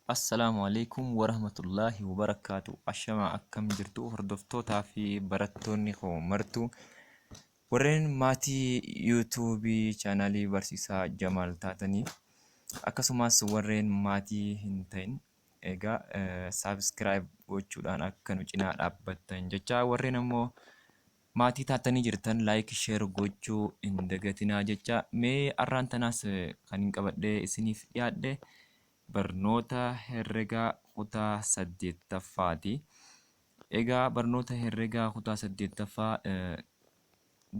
Assalaamu Aleeykum Warahmatullaahi Wabarakaatu. Ashamaa akkam jirtu hordoftootaa fi barattoonni koo martuu warreen maatii yuutuubii chaanaalii barsiisaa Jamaal taatanii akkasumas warreen maatii hin ta'in egaa saabskiraayib gochuudhaan akka nu cinaa dhaabbattan jecha warreen ammoo maatii taatanii jirtan laayik sheer gochuu hin dagatinaa jecha mee arraan tanaas kan hin qabadhee isiniif dhiyaadhe Barnoota Herregaa kutaa 8ffaati. Egaa barnoota herregaa kutaa 8ffaa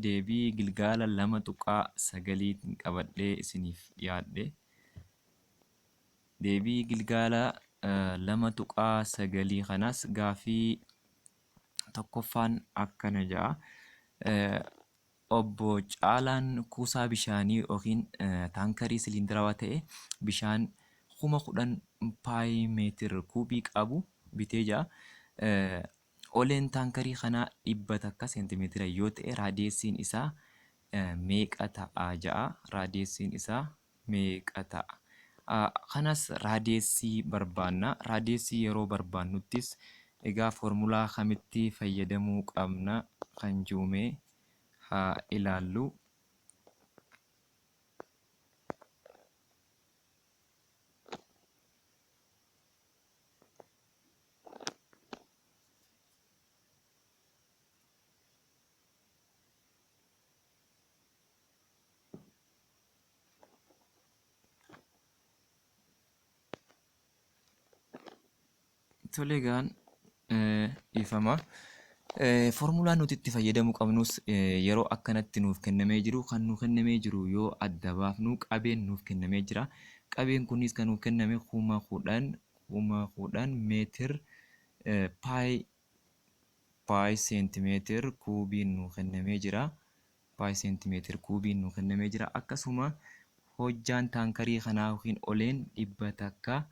deebii gilgaala 2.9 qabadhee isiniif dhiyaadhe. Deebii gilgaala 2.9 kanaas gaaffii tokkoffaan akkana jedha. Obbo Caalaan kuusaa bishaanii yookiin taankarii siliindarawaa ta'e bishaan 10,000 paayi meetir kuubii qabu bitee jira. Oleen taankarii kanaa 100 seentimeetira yoo ta'e raadiyeessiin isaa meeqa ta'a ja'a. Raadiyeessiin isaa meeqa ta'a? Kanas raadiyeessii barbaanna. Raadiyeessii yeroo barbaannuttis egaa foormulaa kamitti fayyadamuu qabna kan jiru mee haa ilaallu. Tole egaan dhiifama. Foormulaan nuti itti fayyadamuu qabnus yeroo akkanatti nuuf kennamee jiru kan nuuf kennamee jiru yoo adda baafnu qabeen nuuf kennamee jira. Qabeen kunis kan nuuf kenname 10,000 meetir paayi paayi seentimeetir kuubiin nuuf kennamee jira. Paayi seentimeetir kuubiin nuu kennamee jira. Akkasuma hojjaan taankarii kanaa yookiin oleen 100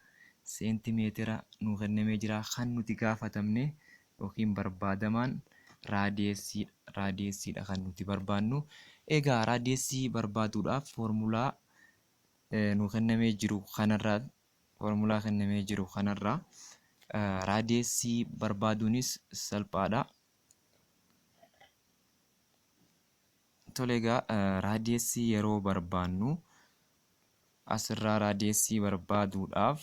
seentimeetira nuu kennamee jira. Kan nuti gaafatamne yookiin barbaadamaan raadiyeessiidha. Raadiyeessiidha kan nuti barbaannu. Egaa raadiyeessii barbaaduudhaaf foormulaa nuu kennamee jiru kanarraa foormulaa kennamee jiru kanarraa raadiyeessii barbaaduunis salphaadha. Tole egaa raadiyeessii yeroo barbaannu asirraa raadiyeessii barbaaduudhaaf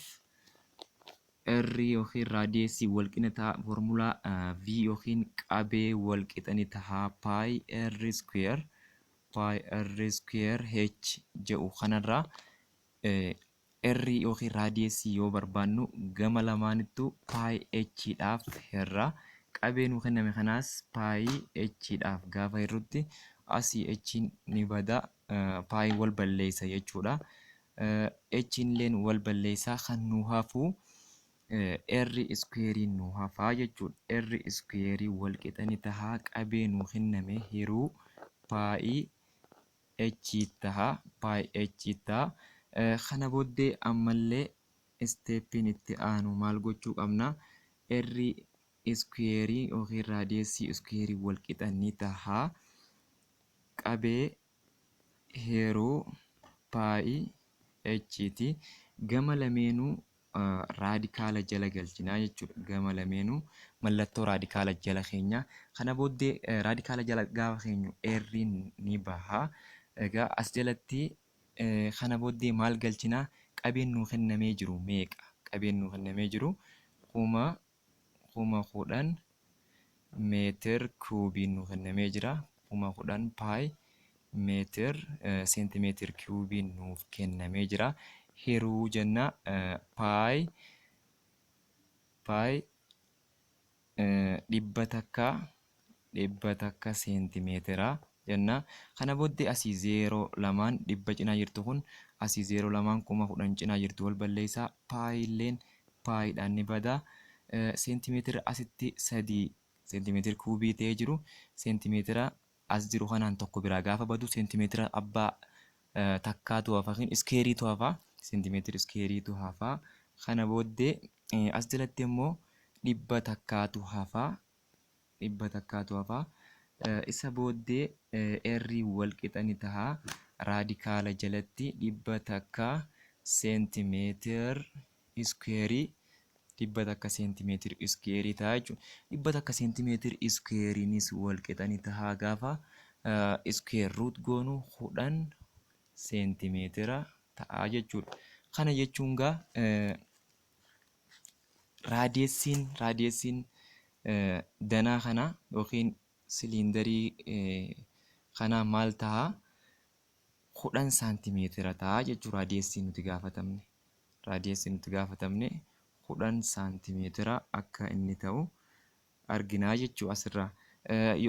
R yookiin raadiyeessii walqixa ta'a foormulaa V yookiin qabee walqixa ni ta'a pi R square pi R square H jedhu kanarraa R yookiin raadiyeessii yoo barbaannu gama lamaanittuu pi h dhaaf hirra. Qabee nuu kenname kanaas pi h dhaaf gaafa hirrutti asii h ni bada pi wal balleessa jechuudha. H illeen wal balleessa kan nuu hafu R iskuweeriin nuu hafa jechuudha. R iskuweerii wal qixa ni taha qabee nuu kenname hiruu pi h taha pi h taha. Kana booddee ammallee isteeppiin itti aanu maal gochuu qabna? R iskuweerii yookiin raadiyeessii iskuweerii wal qixa ni taha qabee hiruu pi h ti. Gama lameenuu raadikaala jala galchina jechuudha. Gama lameenuu mallattoo raadikaala jala keenya. Kana booddee raadikaala jala gaafa keenyu R'n ni baha. Egaa as jalatti kana booddee maal galchina? Qabeen nuu kennamee jiru meeqa? Qabeen nuu kennamee jiru 10,000 meetir kiubiin nuu kennamee jira. 10,000 paayi meetir seentimeetir kiubiin nuuf kennamee jira. Hiruu jenna paayi paayi 100 100 seentimeetira jenna. Kana booddee asii zeeroo lamaan dhibba cinaa jirtu kun asii zeeroo lamaan 10,000 cinaa jirtu wal balleessaa. Paayilleen paayiidhaan ni bada. Seentimeetira asitti 3 seentimeetira kuubii ta'ee jiru seentimeetira as jiru kanaan tokko biraa gaafa badu seentimeetira abbaa takkaatu hafa yookiin iskeeriitu hafa seentimeetira iskeeriitu hafa. Kana booddee as jalatti immoo 100tu hafa 100tu hafa. Isa booddee R wal qixa ni taha raadikaala jalatti 100 seentimeetir iskuweerii 100 seentimeetira iskuweerii ta'a jechuudha. 100 seentimeetira iskuweeriinis wal qixa ni ta'a gaafa iskuweer ruut goonu 10 seentimeetira ta'a jechuudha. Kana jechuun gaa raadiyeessiin danaa kanaa yookiin siliindarii kanaa maal ta'a? 10 saantimeetira ta'a jechuudha raadiyeessiin nuti gaafatamne. Raadiyeessiin nuti gaafatamne 10 saantimeetira akka inni ta'u arginaa jechuudha asirraa.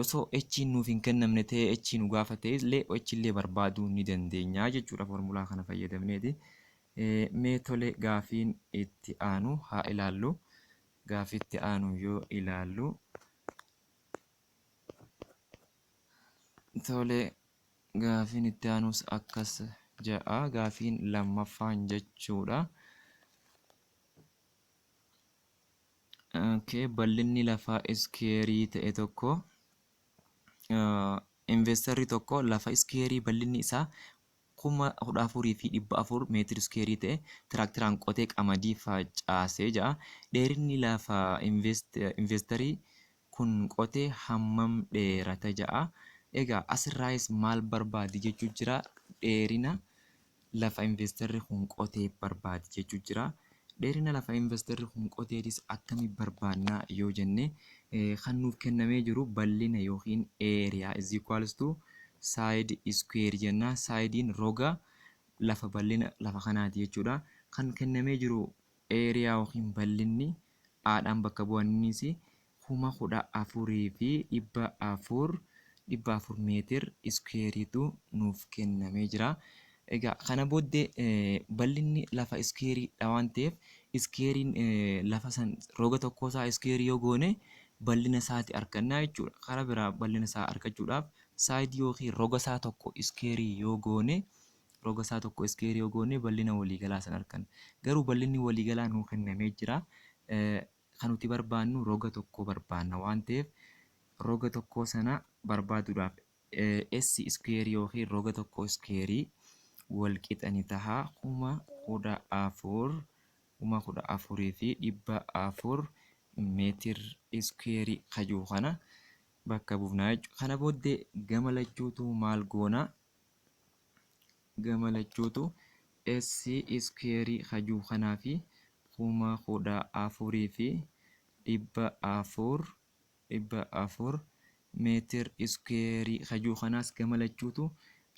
Osoo h nuuf hin kennamne ta'ee h nu gaafate illee h illee barbaaduu ni dandeenya jechuudha foormulaa kana fayyadamneeti. Mee tole gaafiin itti aanu haa ilaallu. Gaafii itti aanu yoo ilaallu tole gaafiin itti aanus akkas ja'a gaafiin lammaffaan jechuudha. Okay, bal'inni lafaa iskeerii ta'e tokko investarri tokko lafa iskeerii bal'inni isaa 14,400 meetir iskeerii ta'e tiraakteraan qotee qamadii facaasee ja'a. Dheerinni lafa investarii kun qotee hammam dheerata ja'a. Egaa asirraayis maal barbaadi jechuu jira? Dheerina lafa investarri kun qotee barbaadi jechuu jira. Dheerina lafa investarri kun qoteetis akkami barbaannaa yoo jenne kan nuuf kennamee jiru bal'ina yookiin area is equals to side square jenna. Saayidiin roga lafa bal'ina lafa kanaati jechuudha. Kan kennamee jiru area yookiin bal'inni aadhaan bakka bu'annis 14,400 400 meetir iskuweeriitu nuuf kennamee jira. Egaa kana booddee bal'inni lafa iskuweeriidha waan ta'eef iskuweeriin lafa san roga tokko isaa iskuweerii yoo goone bal'ina isaati argannaa jechuudha. Karaa biraa bal'ina isaa argachuudhaaf saayidii yookiin roga isaa tokko iskuweerii yoo goone roga isaa tokko iskuweerii yoo goone bal'ina waliigalaa san arganna. Garuu bal'inni waliigalaa nuu kennamee jira. Kan nuti barbaannu roga tokko barbaanna waan ta'eef roga tokko sana barbaaduudhaaf S iskuweerii yookiin roga tokko iskuweerii wal qixa ni taha 14,400 meetir iskuweerii kajuu kana bakka buufnaa jechuudha. Kana booddee gama lachuutu maal goona? Gama lachuutu S iskuweerii kajuu kanaa fi 14,400 400 meetir iskuweerii kajuu kanaas gama lachuutu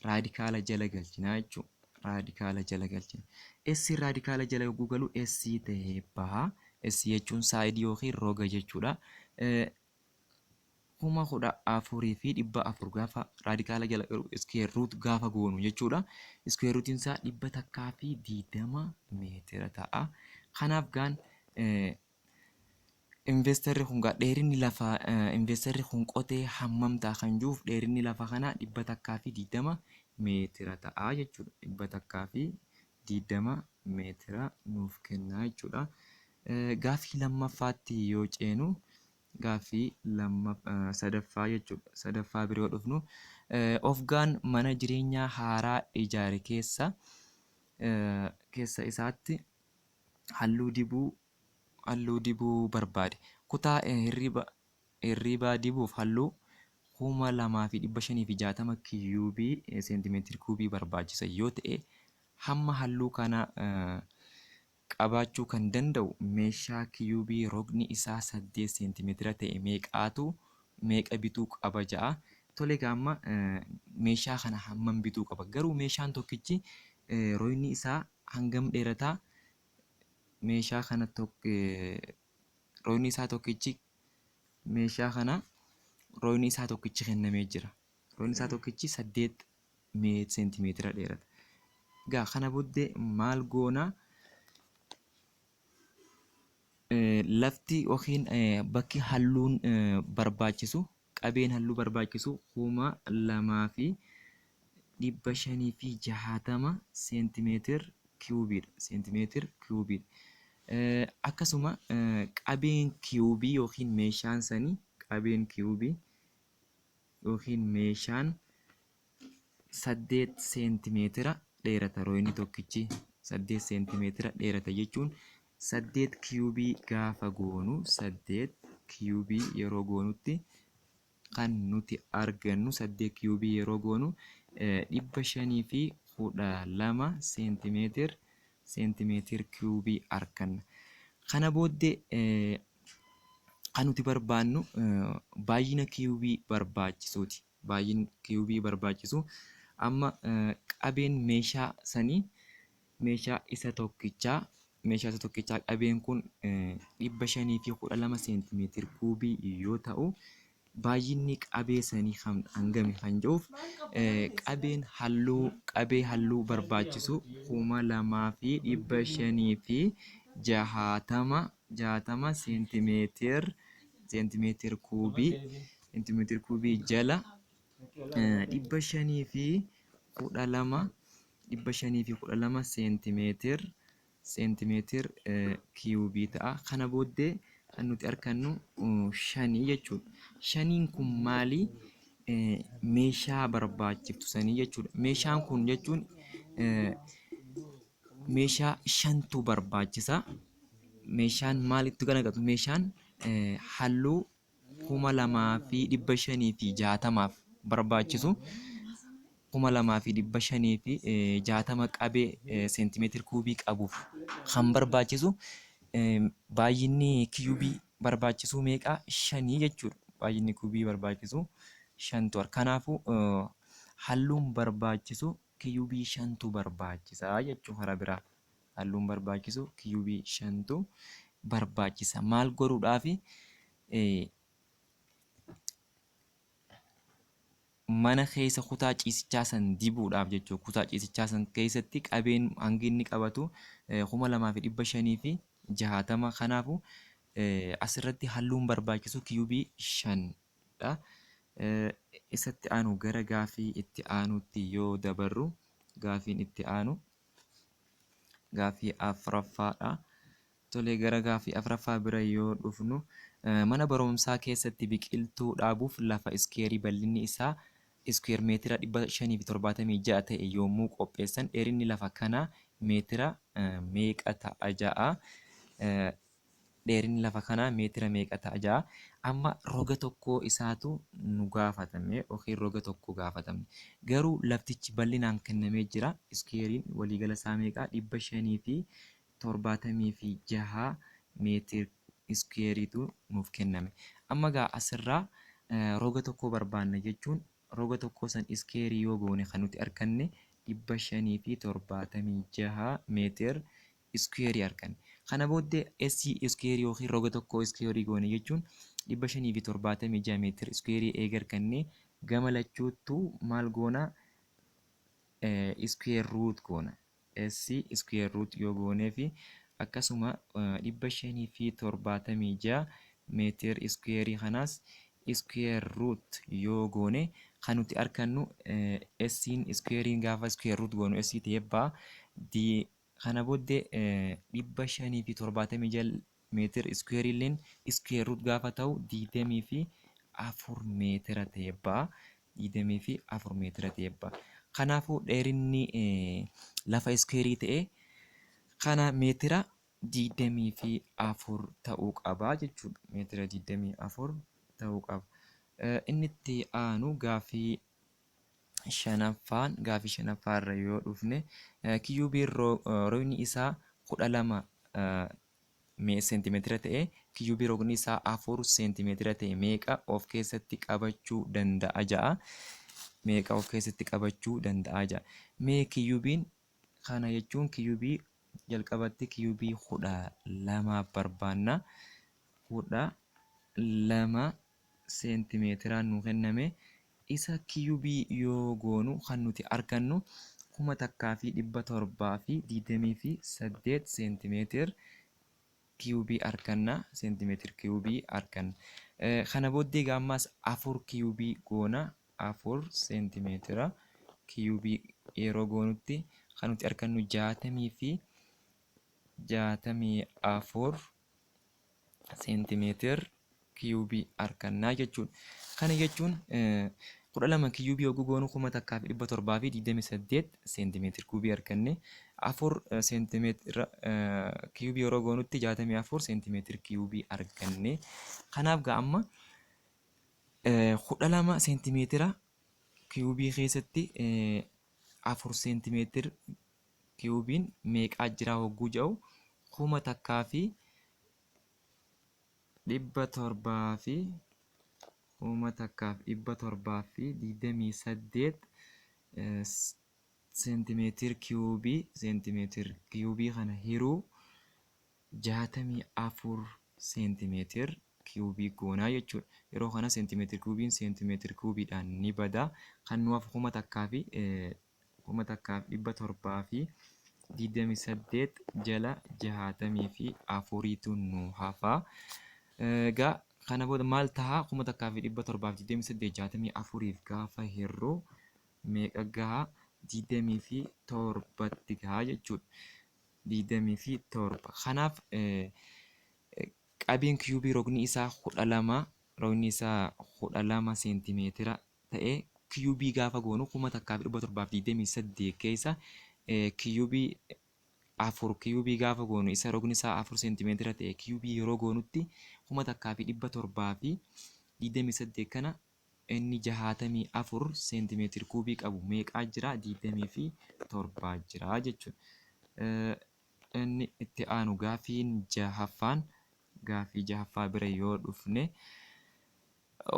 raadikaala jala galchinaa jechuudha. Raadikaala jala galchina. S raadikaala jala yogguu galu S ta'ee baha. S jechuun saayidii yookiin roga jechuudha. 14,400 gaafa raadikaala jala galu iskuweer ruut gaafa goonu jechuudha. Iskuweer ruutiin isaa 120 meetira ta'a. Kanaaf gaan investarri kun gaa dheerinni lafa investarri kun qotee hammam ta'a kan jiruuf dheerinni lafa kanaa 120 meetira ta'a jechuudha. 120 meetira nuuf kenna jechuudha. Gaaffii lammaffaatti yoo ceenu gaaffii sadaffaa jechuudha. Sadaffaa biroo dhufnu ofgaan mana jireenyaa haaraa ijaare keessa keessa isaatti halluu dibuu barbaade. Kutaa hirribaa dibuuf halluu 2,560 kiyuubii seentimeetiri kuubii barbaachisa yoo ta'e hamma halluu kana qabaachuu kan danda'u meeshaa kiyuubii rogni isaa 8 seentimeetira ta'e meeqa bituu qaba ja'a. Tole egaa amma meeshaa kana hammam bituu qaba? Garuu meeshaan tokkichi rogni isaa hangam dheerataa? Meeshaa kana rogni isaa tokkichi meeshaa kana rogni isaa tokkichi kennamee jira. Rogni isaa tokkichi 8 seentimeetira dheerata. Egaa kana booddee maal goona? Lafti yookiin bakki halluun barbaachisu qabeen halluu barbaachisu 2,560 seentimeetir kiyuubiidha. Seentimeetir kiyuubiidha. Akkasuma qabeen kiyuubii yookiin meeshaan sanii qabeen kiyuubii yookiin meeshaan 8 seentimeetira dheerata. Rogni tokkichi 8 seentimeetira dheerata jechuun 8 kiyuubii gaafa goonu, 8 kiyuubii yeroo goonutti kan nuti argannu, 8 kiyuubii yeroo goonu 512 seentimeetir kiyuubii arganna. Kana booddee kan nuti barbaannu baay'ina kiyuubii barbaachisuuti. Baay'ina kiyuubii barbaachisu amma qabeen meeshaa sanii, meeshaa isa tokkichaa, qabeen kun 512 seentimeetir kuubii yoo ta'u, baay'inni qabee sanii hangami kan jedhuuf, qabeen halluu, qabee halluu barbaachisu 2560 seentimeetir kuubii jala 512 seentimeetir kiyuubii ta'a. Kana booddee kan nuti argannu 5 jechuudha. 5n kun maali? Meeshaa barbaachiftu sanii jechuudha. Meeshaan kun jechuun meeshaa 5tu barbaachisa. Meeshaan maalitti garagalu? Meeshaan halluu 2560f barbaachisu, 2560 qabee seentimeetir kuubii qabuuf kan barbaachisu, baay'inni kiyuubii barbaachisu meeqa? 5 jechuudha. Baay'inni kuubii barbaachisu 5tu. Kanaafuu halluun barbaachisu kiyuubii 5tu barbaachisa jechuu karaa biraa. Halluun barbaachisu kiyuubii 5tu barbaachisa. Maal godhuudhaafi? Mana keessa kutaa ciisichaa san dibuudhaaf jechuudha. Kutaa ciisichaa san keessatti qabeen hangi inni qabatu 2560. Kanaafuu asirratti halluun barbaachisu kiyuubii 5dha. Isatti aanu gara gaafii itti aanutti yoo dabarru, gaafiin itti aanu gaafii 4ffaadha. Tole, gara gaafii 4ffaa bira yoo dhufnu, mana barumsaa keessatti biqiltuu dhaabuuf lafa iskeerii bal'inni isaa iskuweer meetira 576 ta'e yommuu qopheessan, dheerinni lafa kanaa meetira meeqa ta'a ja'a. Dheerinni lafa kanaa meetira meeqa ta'a ja'a. Amma roga tokkoo isaatu nu gaafatame yookiin roga tokko gaafatamne. Garuu laftichi bal'inaan kennamee jira. Iskuweeriin waliigala isaa meeqa? 576 meetir iskuweeriitu nuuf kenname. Amma gaa asirraa roga tokko barbaanna jechuun, roga tokko san iskuweerii yoo goone kan nuti arganne 576 meetir iskuweerii arganne. Kana booddee S iskuweerii yookiin roga tokko iskuweerii goone jechuun, 576 meetir iskuweerii eega arganne, gama lachuuttuu maal goona? Square root goona. S square root yoo goonee fi akkasuma 576 meetir iskuweerii kanaas square root yoo goone, kan nuti argannu S'n iskuweeriin gaafa square root goonu S ta'ee ba'a. Kana booddee 576 meetir iskuweeriilleen square root gaafa ta'u 24 meetira ta'ee ba'a. 24 meetira ta'ee ba'a. Kanaafuu dheerinni lafa iskuweerii ta'e kana meetira 24 ta'uu qaba jechuudha. Meetira 24 ta'uu qaba. Inni itti aanu gaafii shanaffaan, gaafii shanaffaarra yoo dhufne, kiyuubiin rogni isaa 12 seentimeetira ta'e kiyuubii rogni isaa 4 seentimeetira ta'e meeqa of keessatti qabachuu danda'a ja'a. Meeqa of keessatti qabachuu danda'a ja'a. Mee kiyuubiin kana jechuun kiyuubii jalqabatti kiyuubii 12 barbaanna. 12 seentimeetiraan nu kenname, isa kiyuubii yoo goonu kan nuti argannu 1728 seentimeetir kiyuubii arganna. Seentimeetir kiyuubii arganna. Kana booddee ammas 4 kiyuubii goona. 4 seentimeetira kiyuubii yeroo goonutti kan nuti argannu 64 seentimeetir kiyuubii argannaa jechuudha. Kana jechuun 12 kiyuubii yogguu goonu 1728 seentimeetir kuubii arganne. 4 seentimeetira kiyuubii yeroo goonutti 64 seentimeetira kiyuubii arganne. Kanaaf gaa amma 12 seentimeetira kiyuubii keessatti 4 seentimeetira kiyuubiin meeqaa jira hogguu jedhu 1700 fi 1728 seentimeetir kiyuubii seentimeetir kiyuubii kana hiruu 64 seentimeetir kiyuubii goonaa jechuudha. Yeroo kana seentimeetir kiyuubiin seentimeetir kiyuubiidhaan ni bada. Kan nu hafu 1728 jala 64tu nu hafa. Egaa kana booda maal ta'a? 1728 64f gaafa hirru meeqa gaha? 27tti gaha jechuudha. 27. Kanaaf qabeen kiyuubii rogni isaa 12 rogni isaa 12 seentimeetira ta'e kiyuubii gaafa goonu 1728 keessa kiyuubii 4 kiyuubii gaafa goonu isa rogni isaa 4 seentimeetira ta'e kiyuubii yeroo goonutti 1728 kana inni 64 seentimeetir kuubii qabu meeqaa jira? 27 jira jechuudha. Inni itti aanu gaafiin jahaffaan gaafii jahaffaa bira yoo dhufne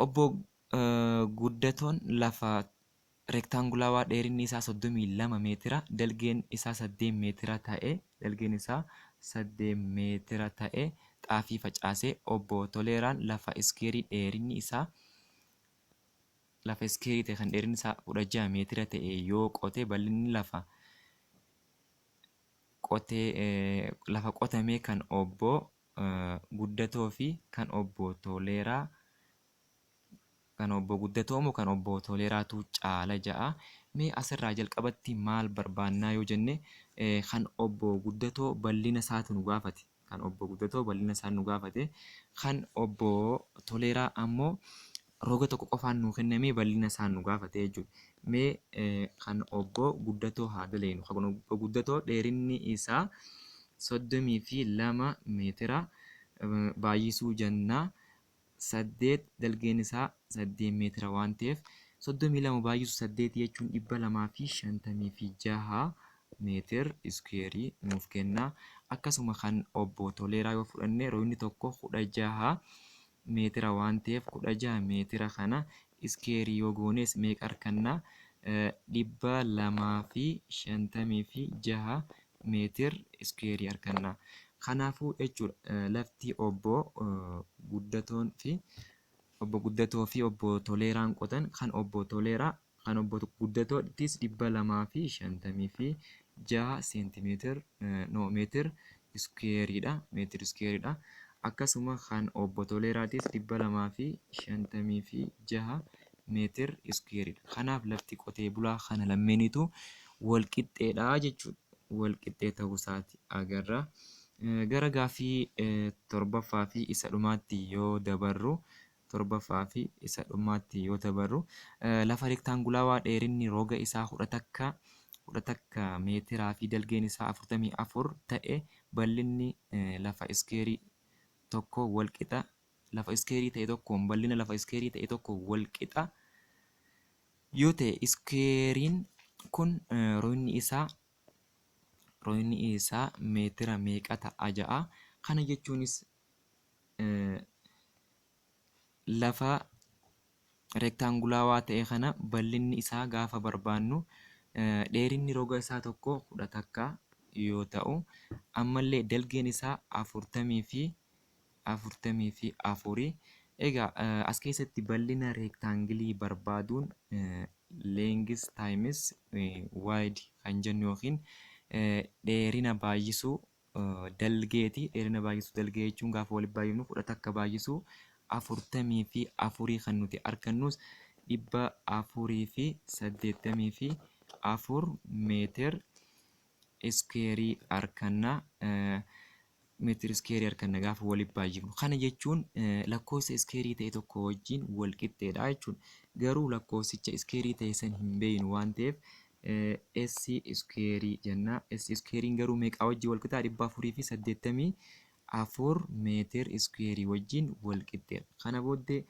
obbo Guddatoon lafa reektaangulaawaa dheerinni isaa 32 meetira dalgeen isaa 8 meetira ta'e dalgeen isaa 8 meetira ta'e xaafii facaase. Obbo Toleeraan lafa iskeerii dheerinni isaa lafa iskeerii ta'e kan dheerinni isaa 16 meetira ta'e yoo qote bal'inni lafa qotee lafa qotamee kan obbo Guddatoo fi kan obbo Toleeraa kan obbo Guddatoo moo kan obbo Toleeraatu caala ja'a. Mee asirraa jalqabatti maal barbaannaa yoo jenne kan obbo Guddatoo bal'ina isaatu nu gaafate. Kan obbo Guddatoo bal'ina isaa nu gaafate. Kan obbo Toleeraa ammoo roga tokko qofaan nuu kennamee bal'ina isaa nu gaafate jechuudha. Mee kan obbo Guddatoo haa daleynu. Kan obbo Guddatoo dheerinni isaa 32 meetira baay'isuu jennaa 8 dalgeen isaa 8 meetira waan ta'eef 32 baay'isu 8 jechuun 256 meetir iskuweerii nuuf kenna. Akkasuma kan obbo Toleeraa yoo fudhanne rogni tokko 16 meetira waan ta'eef 16 meetira kana iskuweerii yoo goones meeqa arganna? 256 meetir iskuweerii arganna. Kanaafuu jechuudha lafti obbo Guddatoon fi obbo Guddatoo fi obbo Toleeraan qotan kan obbo Toleeraa kan obbo Guddatoottis 256 seentimeetir no meetir iskuweeriidha meetir iskuweeriidha. Akkasuma kan obbo Toleeraatis 256 meetir iskuweeriidha. Kanaaf lafti qotee bulaa kana lammeenitu wal qixxeedha jechuudha. Wal qixxee ta'uu isaati agarra. Gara gaaffii torbaffaa fi isa dhumaatti yoo dabarru torbaffaa fi isa dhumaatti yoo dabarru lafa reektaangulaawaa dheerinni roga isaa 11 meetiraa fi dalgeen isaa 44 ta'e bal'inni lafa iskeerii tokko wal qixa lafa iskeerii ta'e tokkoon bal'ina lafa iskeerii ta'e tokko wal qixa yoo ta'e iskeeriin kun rogni isaa meetira meeqa ta'a ja'a. Kana jechuunis lafa reektaangulaawaa ta'e kana bal'inni isaa gaafa barbaannu dheerinni roga isaa tokko 11 yoo ta'u ammallee dalgeen isaa 44. Egaa as keessatti bal'ina reektaangilii barbaaduun length times wide kan jennu yookiin dheerina baay'isuu dalgeeti. Dheerina baay'isuu dalgee jechuun gaafa walitti baay'ifnu 11 baay'isuu 44 kan nuti argannus 484 meetir iskuweerii arganna. Meetir iskuweerii arganna gaafa walitti baay'ifnu. Kana jechuun lakkoofsa iskuweerii ta'e tokko wajjin wal qixxeedha jechuudha. Garuu lakkoofsicha iskuweerii ta'e san hin beeknu waan ta'eef S iskuweerii jenna. S iskuweeriin garuu meeqaa wajjin wal qixaa? 484 meetir iskuweerii wajjin wal qixxeedha. Kana booddee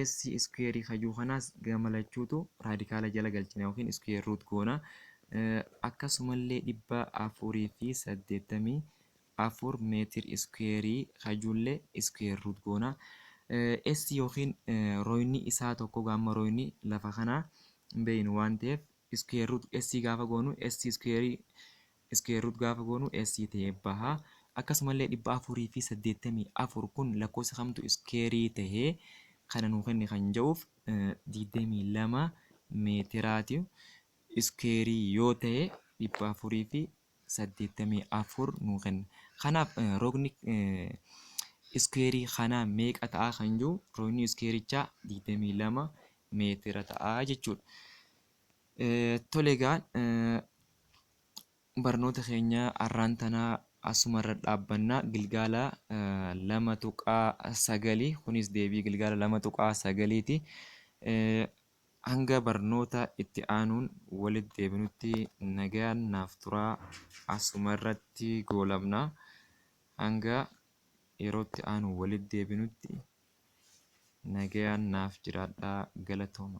S iskuweerii kajuu kanaas gama lachuutu raadikaala jala galchina yookiin square root goona. Akkasumallee 484 meetir iskuweerii kajuullee square root goona. S yookiin rooyni isaa tokko gaamma rooyni lafa kanaa hin beeknu waan ta'eef square root S gaafa goonu S iskuweerii square root gaafa goonu S ta'ee baha. Akkasumallee 484 kun lakkoofsa kamtu iskuweerii tahee kana nuu kenne kan jedhuuf 22 meetiraati iskuweerii yoo ta'e 484 nuu kenna. Kanaaf rogni iskuweerii kanaa meeqa ta'a kan jiru rogni iskuweerichaa 22 meetira ta'a jechuudha. Tole egaa barnoota keenya har'aan tanaa asumarra dhaabbanna. Gilgaala 2.9 kunis deebii gilgaala 2.9ti. Hanga barnoota itti aanuun walitti deebinutti nagaan naaf turaa, asumarratti goolabna. Hanga yerootti aanu walitti deebinutti nagaan naaf jiraadhaa, galatooma.